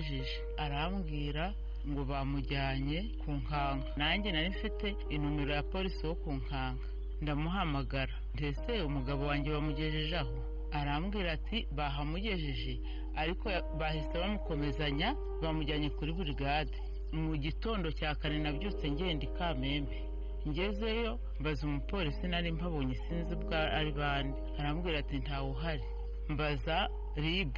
Naramubajije, arambwira ngo bamujyanye ku Nkanka. Nanjye nari mfite inomero ya polisi wo ku Nkanka, ndamuhamagara, ndetse umugabo wanjye bamugejeje aho? Arambwira ati bahamugejeje, ariko bahise bamukomezanya bamujyanye kuri burigade. Mu gitondo cya kare nabyutse ngenda i Kamembe, ngezeyo mbaza umupolisi nari mpabonye, sinzi ubwo ari bande, arambwira ati ntawe uhari. Mbaza RIB,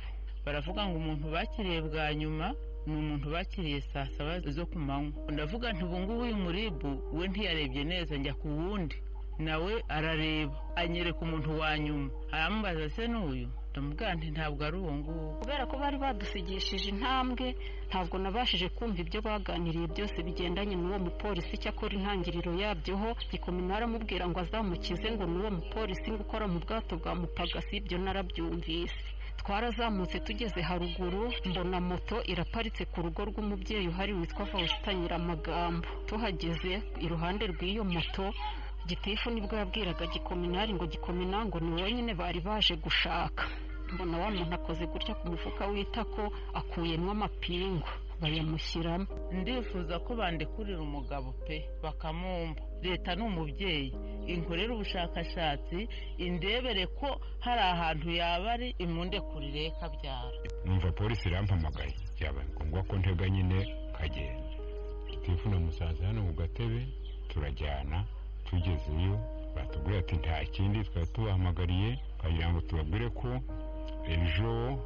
baravuga ngo umuntu bakiriye bwa nyuma ni umuntu bakiriye saa saba zo ku manywa. Ndavuga nti ubu ngubu uyu muribu we ntiyarebye neza, njya ku wundi nawe arareba, anyereka umuntu wa nyuma, aramubaza se n'uyu? Ndamubwira nti ntabwo ari uwo nguwo. Kubera ko bari badusigishije intambwe, ntabwo nabashije kumva ibyo baganiriye byose bigendanye n'uwo mupolisi. Cyakora intangiriro yabyo ho Gikominari aramubwira ngo azamukize, ngo n'uwo mupolisi ngo ukora mu bwato bwa Mupagasi, ibyo narabyumvise. Twarazamutse tugeze haruguru, mbona moto iraparitse ku rugo rw'umubyeyi uhari witwa Faustin Nyiramagambo. Tuhageze iruhande rw'iyo moto, gitifu nibwo yabwiraga Gikominari ngo Gikomina ngo ni wenyine bari baje gushaka. Mbona wa muntu akoze gutya ku mufuka w'itako, akuyemo amapingu bayamushyiramo. Ndifuza ko bandekurira umugabo pe, bakamumpa. Leta ni umubyeyi, inkorere ubushakashatsi, indebere ko hari ahantu yaba ari, imundekurire kabyara. Numva polisi irampamagaye, byaba ngombwa ko ntega nyine nkagenda. Gitifu na musaza hano mu gatebe turajyana, tugezeyo batubwira ati nta kindi twari tubahamagariye, twagira ngo tubabwire ko ejo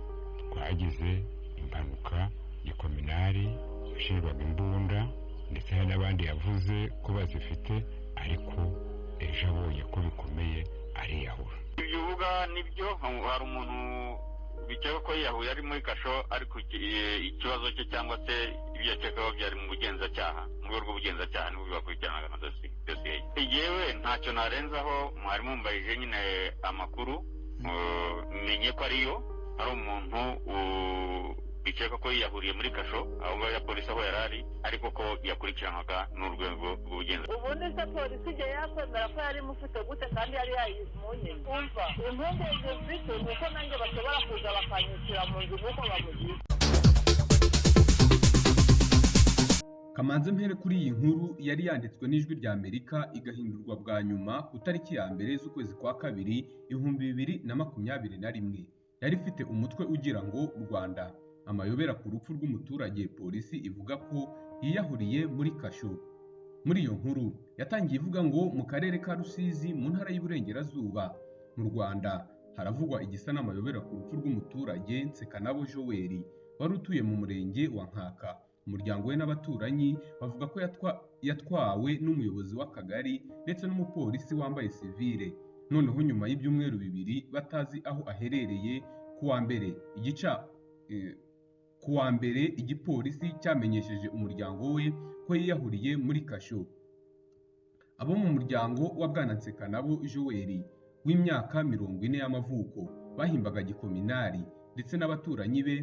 twagize impanuka, Gikominari yashinjwaga imbunda, ndetse hari n'abandi yavuze ko bazifite, ariko ejo abonye ko bikomeye ariyahura. Ibyo uvuga nibyo, hari umuntu bikekwa ko yiyahuye ari muri kasho, ariko ikibazo cye cyangwa se ibyo yakekaho byari mu bugenzacyaha, mu rwego rw'ubugenzacyaha nibwo bakurikiranaga na dosiye ye. Yewe ntacyo narenzaho, mwari mumbarije nyine amakuru, menye ko ariyo, ari umuntu bikekwa ko yiyahuriye muri kasho aho ngaho ya polisi aho yari ari, ariko ko yakurikiranwaga n'urwego rw'ubugenzacyaha. Ubundi se polisi igihe yakwemera ko yari imufite gute kandi yari yayimunye? Umva, impungenge mfite ni uko nanjye bashobora kuza bakanyishyura mu nzu nk'uko bamugize. Kamanze mpere kuri iyi nkuru yari yanditswe n'Ijwi rya Amerika, igahindurwa bwa nyuma ku tariki ya 1 z'ukwezi kwa 2 2021. Yari ifite umutwe ugira ngo Rwanda, amayobera ku rupfu rw'umuturage polisi ivuga ko yiyahuriye muri kasho. Muri iyo nkuru yatangiye ivuga ngo mu karere ka Rusizi mu ntara y'Iburengerazuba mu Rwanda haravugwa igisa n'amayobera ku rupfu rw'umuturage Nsekanabo Joel wari utuye mu murenge wa Nkaka. Umuryango we n'abaturanyi bavuga ko yatwawe n'umuyobozi w'akagari ndetse n'umupolisi wambaye sivile, noneho nyuma y'ibyumweru 2 batazi aho aherereye. Ku wa mbere igipolisi cyamenyesheje umuryango we ko yiyahuriye muri kasho. Abo mu muryango wa Bwana Nsekanabo Joel w'imyaka 40 y'amavuko bahimbaga Gikominari ndetse n'abaturanyi be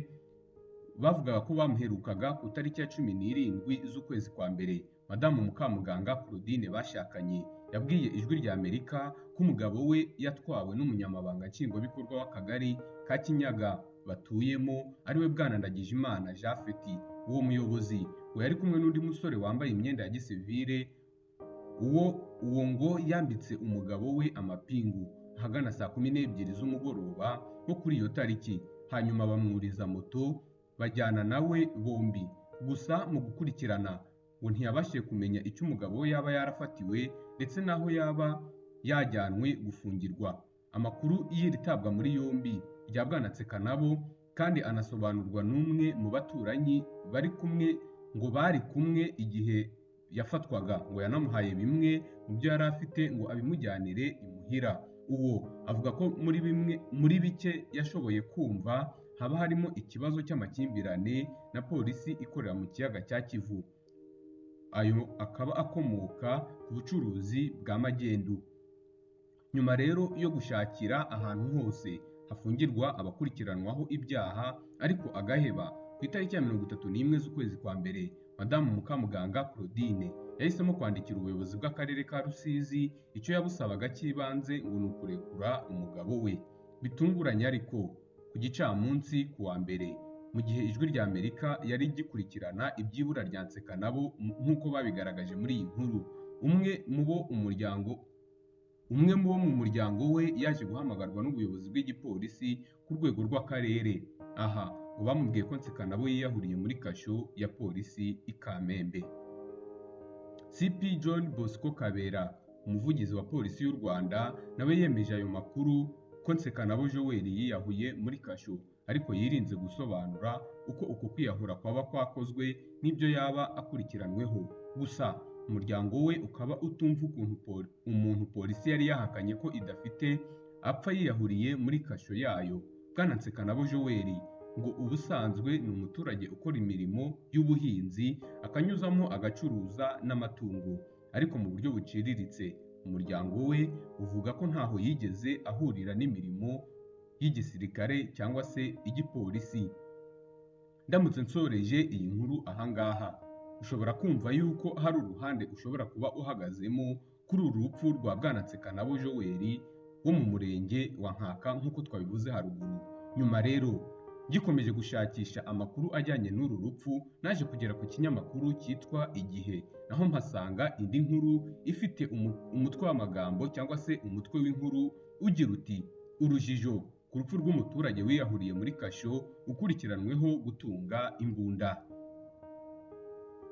bavugaga ko bamuherukaga ku tariki ya 17 z'ukwezi kwa mbere. Madamu Mukamuganga Claudine bashakanye yabwiye Ijwi rya Amerika ko umugabo we yatwawe n'umunyamabanga nshingwabikorwa w'akagari ka Kinyaga batuyemo, ariwe Bwana Ndagijimana Japhet. Uwo muyobozi ngo yari kumwe n'undi musore wambaye imyenda ya gisivile, uwo ngo yambitse umugabo we amapingu ahagana saa 12 z'umugoroba wo kuri iyo tariki, hanyuma bamwuriza moto bajyana nawe bombi. Gusa mu gukurikirana ngo ntiyabashije kumenya icyo umugabo we yaba yarafatiwe ndetse n'aho yaba yajyanwe gufungirwa. Amakuru y'iri tabwa muri yombi rya Bwana Nsekanabo kandi anasobanurwa n'umwe mu baturanyi bari kumwe, ngo bari kumwe igihe yafatwaga, ngo yanamuhaye bimwe mu byo yari afite ngo abimujyanire imuhira. Uwo avuga ko muri bimwe muri bike yashoboye kumva haba harimo ikibazo cy'amakimbirane na polisi ikorera mu kiyaga cya Kivu, ayo akaba akomoka ku bucuruzi bwa magendu. Nyuma rero yo gushakira ahantu hose hafungirwa abakurikiranwaho ibyaha ariko agaheba, ku itariki ya 31 z'ukwezi kwa mbere, Madamu Mukamuganga Claudine yahisemo kwandikira ubuyobozi bw'akarere ka Rusizi icyo yabusabaga cy'ibanze ngo ni ukurekura umugabo we. Bitunguranye ariko ku gicamunsi ku wa mbere Mu gihe Ijwi rya Amerika yari gikurikirana iby'ibura rya Nsekanabo nk'uko babigaragaje muri iyi nkuru, umwe mu bo mu muryango we yaje guhamagarwa n'ubuyobozi bw'igipolisi ku rwego rw'akarere. Aha ngo bamubwiye ko Nsekanabo yiyahuriye muri kasho ya polisi i Kamembe. CP John Bosco Kabera, umuvugizi wa polisi y'u Rwanda, nawe yemeje ayo makuru ko Nsekanabo Joel yiyahuye muri kasho, ariko yirinze gusobanura uko uko kwiyahura kwaba kwakozwe n'ibyo yaba akurikiranweho. Gusa umuryango we ukaba utumva ukuntu umuntu polisi yari yahakanye ko idafite apfa yiyahuriye muri kasho yayo. Bwana Nsekanabo Joel ngo ubusanzwe ni umuturage ukora imirimo y'ubuhinzi, akanyuzamo agacuruza n'amatungo, ariko mu buryo buciriritse. Umuryango we uvuga ko ntaho yigeze ahurira n'imirimo y'igisirikare cyangwa se igipolisi. Ndamutse nsoreje iyi nkuru ahangaha, ushobora kumva yuko hari uruhande ushobora kuba uhagazemo kuri uru rupfu rwa Bwana Nsekanabo Joel wo mu murenge wa Nkaka nk'uko twabivuze haruguru. Nyuma rero gikomeje gushakisha amakuru ajyanye n'uru rupfu, naje kugera ku kinyamakuru cyitwa Igihe, naho mpasanga indi nkuru ifite umutwe w'amagambo cyangwa se umutwe w'inkuru ugira uti: urujijo ku rupfu rw'umuturage wiyahuriye muri kasho ukurikiranweho gutunga imbunda.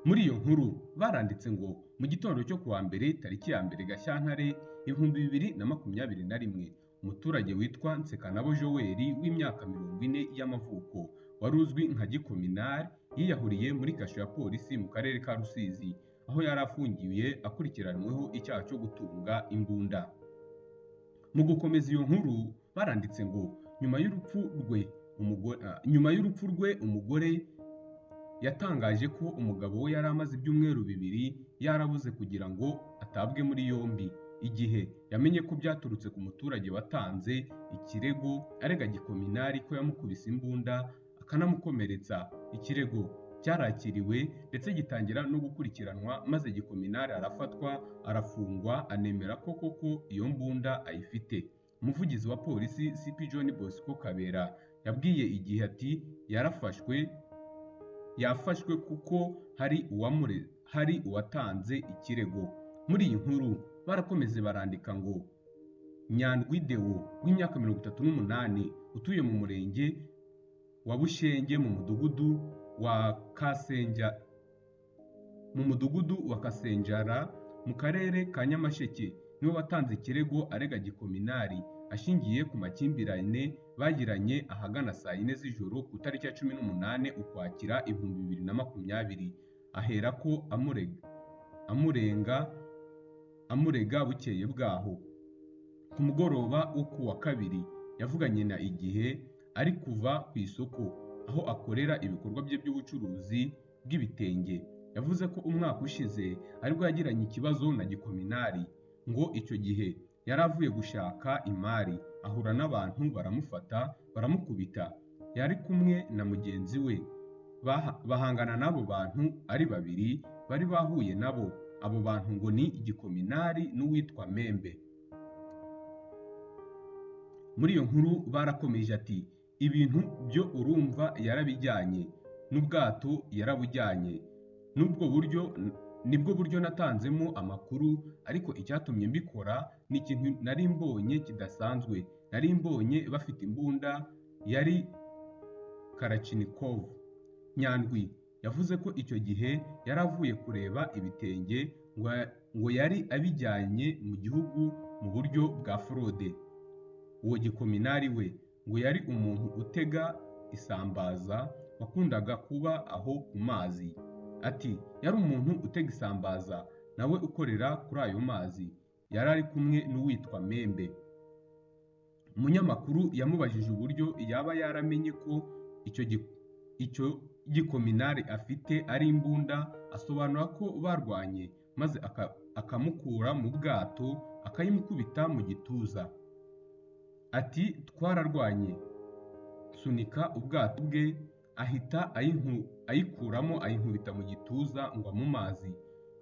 Muri iyo nkuru baranditse ngo mu gitondo cyo kuwa mbere tariki ya 1 Gashyantare 2021, umuturage witwa Nsekanabo Joel w'imyaka 40 y'amavuko wari uzwi nka Gikominari yiyahuriye muri kasho ya polisi mu karere ka Rusizi, aho yari afungiwe akurikiranweho icyaha cyo gutunga imbunda. Mu gukomeza iyo nkuru baranditse ngo nyuma y'urupfu rwe umugore yatangaje ko umugabo we yari amaze ibyumweru 2 yarabuze kugira ngo atabwe muri yombi. Igihe yamenye ko byaturutse ku muturage watanze ikirego arega Gikominari ko yamukubise imbunda akanamukomeretsa. Ikirego cyarakiriwe ndetse gitangira no gukurikiranwa, maze Gikominari arafatwa arafungwa, anemera ko koko iyo mbunda ayifite. Umuvugizi wa polisi CP John Bosco Kabera yabwiye Igihe ati: yafashwe kuko hari uwatanze ikirego. Muri iyi nkuru barakomeze barandika ngo Nyandwi Deo w'imyaka 38 utuye mu murenge wa Bushenge mu mudugudu wa Kasenjara mu karere ka Nyamasheke niwe watanze ikirego arega Gikominari ashingiye ku makimbirane bagiranye ahagana saa 4 z'ijoro ku tariki ya 18 Ukwakira 2020, ahera ko amurega bukeye bwaho. Ku mugoroba wo kuwa kabiri yavuganye na Igihe ari kuva ku isoko aho akorera ibikorwa bye by'ubucuruzi bw'ibitenge. Yavuze ko umwaka ushize aribwo yagiranye ikibazo na Gikominari, ngo icyo gihe yari avuye gushaka imari ahura n'abantu baramufata baramukubita. Yari kumwe na mugenzi we, bahangana n'abo bantu ari babiri bari bahuye nabo. Abo bantu ngo ni Gikominari n'uwitwa Membe. Muri iyo nkuru barakomeje ati: ibintu byo urumva yarabijyanye, n'ubwato yarabujyanye, n'ubwo buryo nibwo buryo natanzemo amakuru, ariko icyatumye mbikora ni ikintu nari mbonye kidasanzwe. Nari mbonye bafite imbunda yari Karachinikov. Nyandwi yavuze ko icyo gihe yari avuye kureba ibitenge ngo yari abijyanye mu gihugu mu buryo bwa forode. Uwo Gikominari we ngo yari umuntu utega isambaza wakundaga kuba aho ku mazi. Ati: yari umuntu utega isambaza nawe ukorera kuri ayo mazi, yari ari kumwe n'uwitwa Membe. Umunyamakuru yamubajije uburyo yaba yaramenye ko icyo Gikominari afite ari imbunda, asobanura ko barwanye maze akamukura mu bwato akayimukubita mu gituza. Ati: twararwanye, sunika ubwato bwe ahita ayikuramo ayinkubita mu gituza ngwa mu mazi.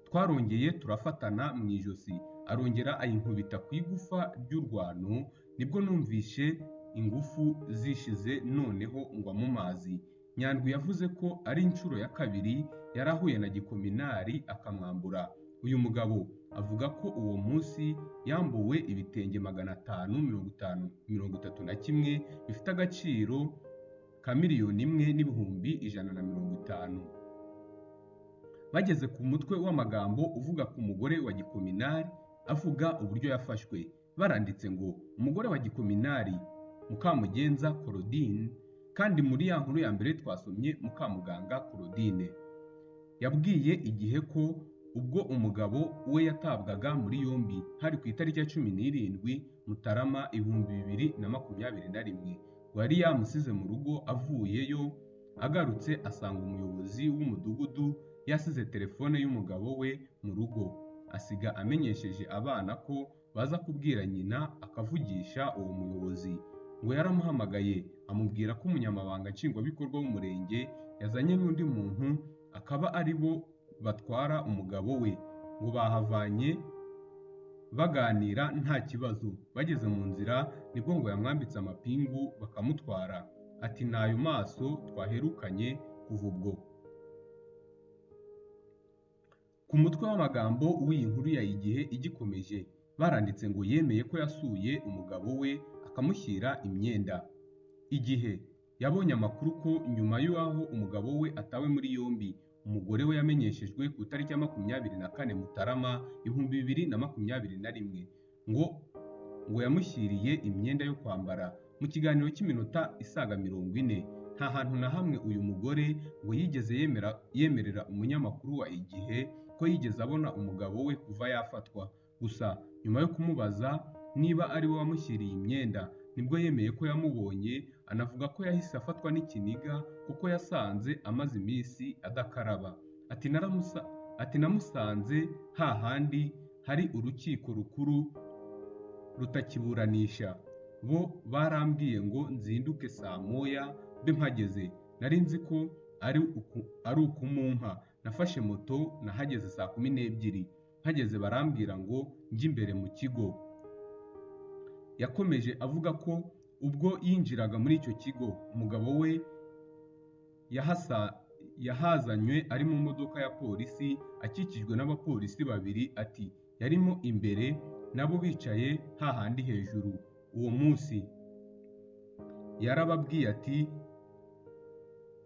Twarongeye turafatana mu ijosi, arongera ayinkubita ku igufa ry'urwano, nibwo numvishe ingufu zishize noneho ngwa mu mazi. Nyandwi yavuze ko ari inshuro ya kabiri yari ahuye na Gikominari akamwambura. Uyu mugabo avuga ko uwo munsi yambuwe ibitenge 551 bifite agaciro ka 1,150,000. Bageze ku mutwe w'amagambo uvuga ku mugore wa Gikominari, avuga uburyo yafashwe. Baranditse ngo umugore wa Gikominari Mukamugenza Claudine, kandi muri ya nkuru ya mbere twasomye Mukamuganga Claudine, yabwiye Igihe ko ubwo umugabo we yatabwaga muri yombi hari ku itariki ya 17 Mutarama 2021, ngo yari yamusize mu rugo avuyeyo, agarutse asanga umuyobozi w'umudugudu yasize telefone y'umugabo we mu rugo, asiga amenyesheje abana ko baza kubwira nyina akavugisha uwo muyobozi. Ngo yaramuhamagaye amubwira ko umunyamabanga nshingwabikorwa w'umurenge yazanye n'undi muntu akaba ari bo batwara umugabo we. Ngo bahavanye baganira nta kibazo, bageze mu nzira nibwo ngo yamwambitse amapingu bakamutwara. Ati n'ayo maso twaherukanye kuva ubwo. Ku mutwe w'amagambo w'iyi nkuru ya Igihe igikomeje, baranditse ngo yemeye ko yasuye umugabo we akamushyira imyenda. Igihe yabonye amakuru ko nyuma y'aho umugabo we atawe muri yombi, umugore we yamenyeshejwe ku itariki ya 24 Mutarama 2021 ngo yamushyiriye imyenda yo kwambara. Mu kiganiro cy'iminota isaga 40, nta hantu na hamwe uyu mugore ngo yigeze yemerera umunyamakuru wa Igihe ko yigeze abona umugabo we kuva yafatwa. Gusa nyuma yo kumubaza niba ari we wamushyiriye imyenda, nibwo yemeye ko yamubonye, anavuga ko yahise afatwa n'ikiniga kuko yasanze amaze iminsi adakaraba. Ati namusanze hahandi hari urukiko rukuru rutakiburanisha, bo barambwiye ngo nzinduke saa moya mbe mpageze, nari nzi ko ari ukumumpa. Nafashe moto nahageze saa 12, mpageze barambwira ngo njye imbere mu kigo. Yakomeje avuga ko ubwo yinjiraga muri icyo kigo umugabo we yahazanywe ari mu modoka ya polisi akikijwe n'abapolisi babiri. Ati yarimo imbere nabo bicaye hahandi hejuru. Uwo munsi yarababwiye ati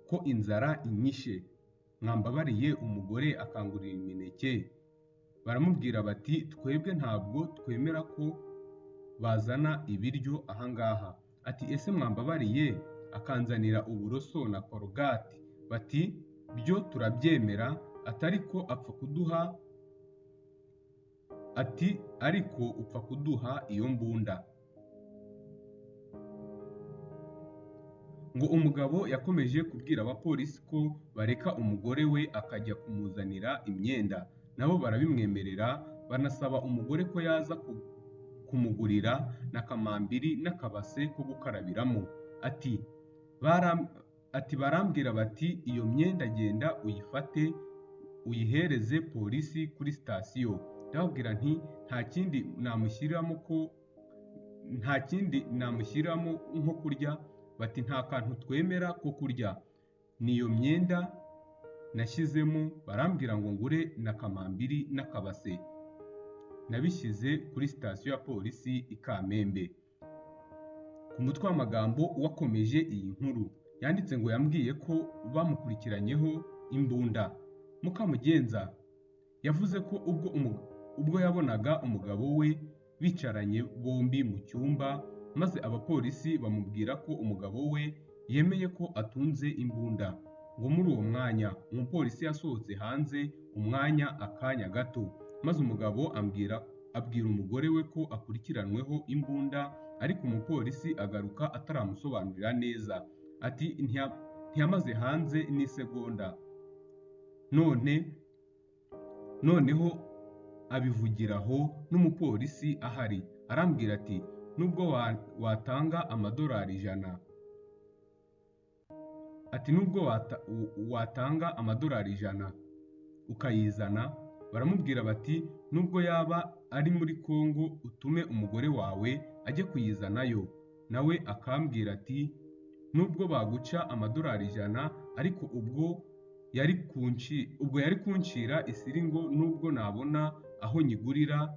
ko inzara inyishe, mwambabariye umugore akangurira imineke. Baramubwira bati twebwe ntabwo twemera ko bazana ibiryo ahangaha. Ati ese mwambabariye akanzanira uburoso na korogati? Bati byo turabyemera, atariko apfa kuduha, ati ariko upfa kuduha iyo mbunda. Ngo umugabo yakomeje kubwira abapolisi ko bareka umugore we akajya kumuzanira imyenda, nabo barabimwemerera, banasaba umugore ko yaza kumugurira na kamambiri n'akabase ko gukarabiramo. Ati barambwira bati iyo myenda genda uyifate uyihereze polisi kuri sitasiyo. Ndababwira nti nta kindi namushyiramo ko nta kindi namushyiramo nko kurya. Bati nta kantu twemera ko kurya, niyo myenda nashyizemo. Barambwira ngo ngure na kamambiri n'akabase. Nabishyize kuri sitasiyo ya polisi i Kamembe. Ku mutwe w'amagambo wakomeje iyi nkuru yanditse ngo yambwiye ko bamukurikiranyeho imbunda. Mukamugenza yavuze ko ubwo yabonaga umugabo we bicaranye bombi mu cyumba, maze abapolisi bamubwira ko umugabo we yemeye ko atunze imbunda. Ngo muri uwo mwanya umupolisi yasohotse hanze umwanya akanya gato, maze umugabo abwira umugore we ko akurikiranweho imbunda, ariko umupolisi agaruka ataramusobanurira neza. Ati ntiyamaze hanze n'isegonda, noneho abivugiraho n'umupolisi ahari. Arambwira ati nubwo watanga amadolari 100, ati nubwo watanga amadolari 100 ukayizana. Baramubwira bati nubwo yaba ari muri Kongo utume umugore wawe ajye kuyizanayo. Nawe akambwira ati Nubwo baguca amadolari 100, ariko ubwo yari kuncira isiri ngo nubwo nabona aho nyigurira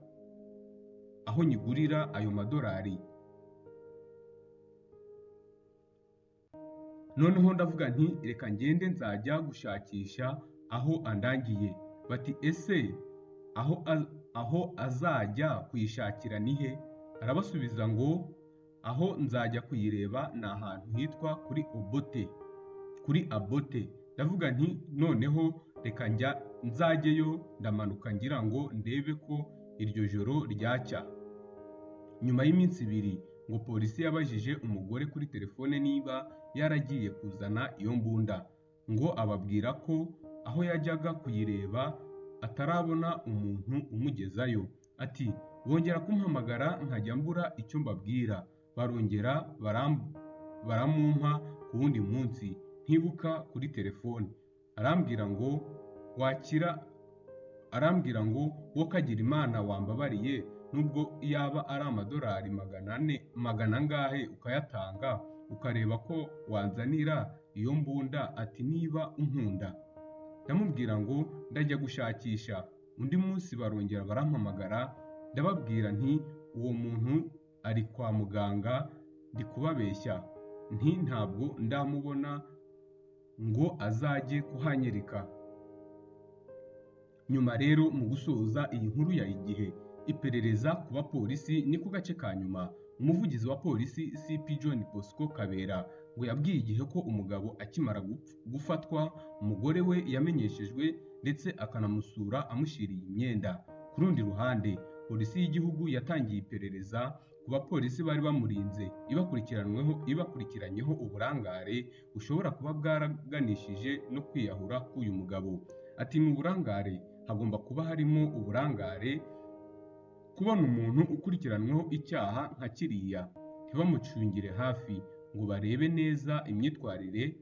ayo madolari. Noneho ndavuga nti reka ngende nzajya gushakisha aho andangiye. Bati ese aho azajya kuyishakira ni he? Arabasubiza ngo aho nzajya kuyireba ni ahantu hitwa kuri Abote. Ndavuga nti noneho reka nzajyeyo, ndamanuka ngira ngo ndebe ko iryo joro ryacya. Nyuma y'iminsi 2 ngo polisi yabajije umugore kuri telefone niba yaragiye kuzana iyo mbunda, ngo ababwira ko aho yajyaga kuyireba atarabona umuntu umugezayo. Ati bongera kumpamagara nkajya mbura icyo mbabwira, barongera baramumpa ku wundi munsi ntibuka kuri telefone. Arambwira ngo wo kagira Imana wambabariye, nubwo yaba ari amadolari 400 angahe ukayatanga ukareba ko wanzanira iyo mbunda, ati niba unkunda. Ndamubwira ngo ndajya gushakisha. Undi munsi barongera barampamagara, ndababwira nti uwo muntu ari kwa muganga, ndi kubabeshya, nti ntabwo ndamubona ngo azajye kuhanyereka. Nyuma rero mu gusoza iyi nkuru ya Igihe, iperereza ku bapolisi ni ku gace ka nyuma. Umuvugizi wa polisi CP John Bosco Kabera ngo yabwiye Igihe ko umugabo akimara gufatwa umugore we yamenyeshejwe ndetse akanamusura amushyiriye imyenda. Ku rundi ruhande, polisi y'igihugu yatangiye iperereza ku bapolisi bari bamurinze ibakurikiranyeho uburangare bushobora kuba bwaraganishije no kwiyahura k'uyu mugabo. Ati ni uburangare, hagomba kuba harimo uburangare kubona umuntu ukurikiranweho icyaha nka kiriya ntibamucungire hafi ngo barebe neza imyitwarire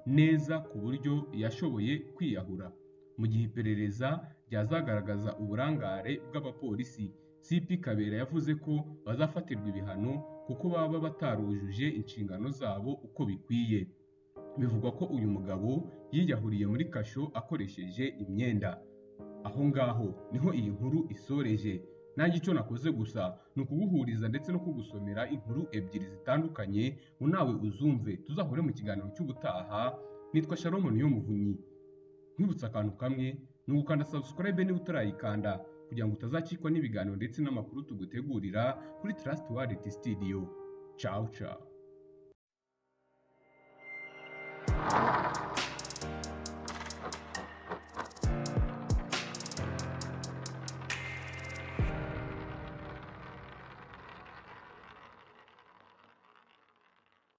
neza ku buryo yashoboye kwiyahura. Mu gihe iperereza ryazagaragaza uburangare bw'abapolisi, CP Kabera yavuze ko bazafatirwa ibihano kuko baba batarujuje inshingano zabo uko bikwiye. Bivugwa ko uyu mugabo yiyahuriye muri kasho akoresheje imyenda. Aho ngaho niho iyi nkuru isoreje. Nanjye icyo nakoze gusa ni ukuguhuriza ndetse no kugusomera inkuru 2 zitandukanye ngo nawe uzumve. Tuzahure mu kiganiro cy'ubutaha. Nitwa Shalom Niyomuvunyi. Nkwibutsa akantu kamwe, ni ugukanda subscribe niba utarayikanda kugira ngo utazacikwa n'ibiganiro ndetse n'amakuru tugutegurira kuri Trust Wallet Studio. Ciao ciao.